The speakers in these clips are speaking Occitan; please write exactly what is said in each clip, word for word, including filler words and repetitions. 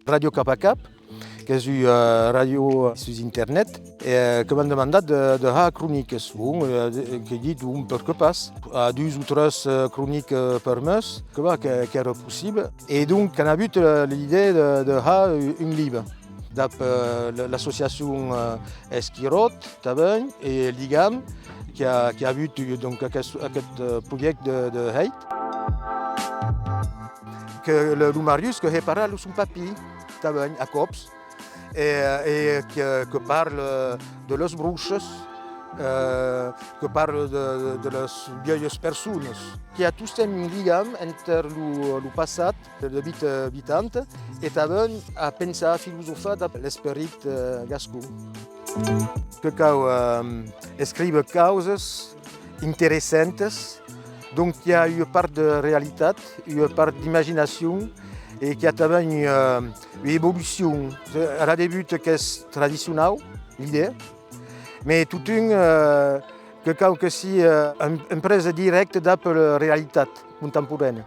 Ràdio Cap a Cap, qu'es ua, eh, ràdio sus internet, e, eh, que m'an demandat de, de har cronicas. Bon, eh, de, qu'èi dit, bon, perqué pas? A dus o tres, eh, cronicas per mes, que va, que, qu'èra possible. E donc, qu'an avut, eh, l'idèa de, de har un, un libe. Dab, eh, l-, l'associacion, eh, Esquiròt, tanben, e Ligam, qui a, qui a avut, eh, donc, aqueth, aqueth, eh, projècte de, de hèit. Que le, lo Marius que hè parlar lo son papí, tanben, a còps, e, e que, que parle de las broishas, eh, que parle de, de, de las vielhas personas. Qu'i a tostemps un ligam enter lo, lo passat de vita vitanta e tanben a pensar, a filosofar dab l'esperit, eh, gascon. Que cau, eh, escríver causas interessantas, donc qu'i a ua part de realitat, ua part d'imaginacion, e qu'i a tanben ua, ua evolucion. Ara debut qu'es tradicionau, l'idèa, mes totun, eh, que cau que sia, eh, em-, empresa dirècta dab la realitat contemporanèa.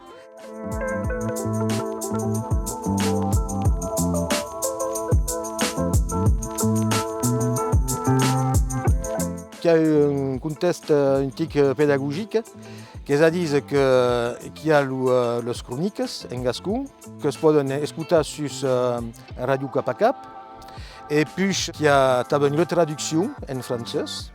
Qu'i a un contèxt, eh, un tic, eh, pedagogic, qu'es a díser que, qu'i a lo, eh, las cronicas en gascon, que's pòden escotar sus, eh, Ràdio Cap a Cap, e puish qu'i a tanben ua traduccion en francés,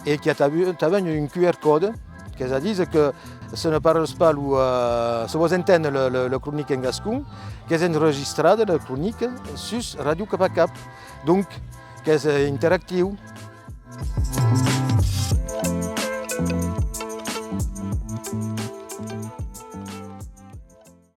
e qu'i a tabu-, tanben un Q R còde, qu'es a díser que se ne parles pas lo, eh, se vòs enténer le, le, la cronica en gascon, qu'es enregistrada la cronica sus Ràdio Cap a Cap. Donc, qu'es, eh, interactiu.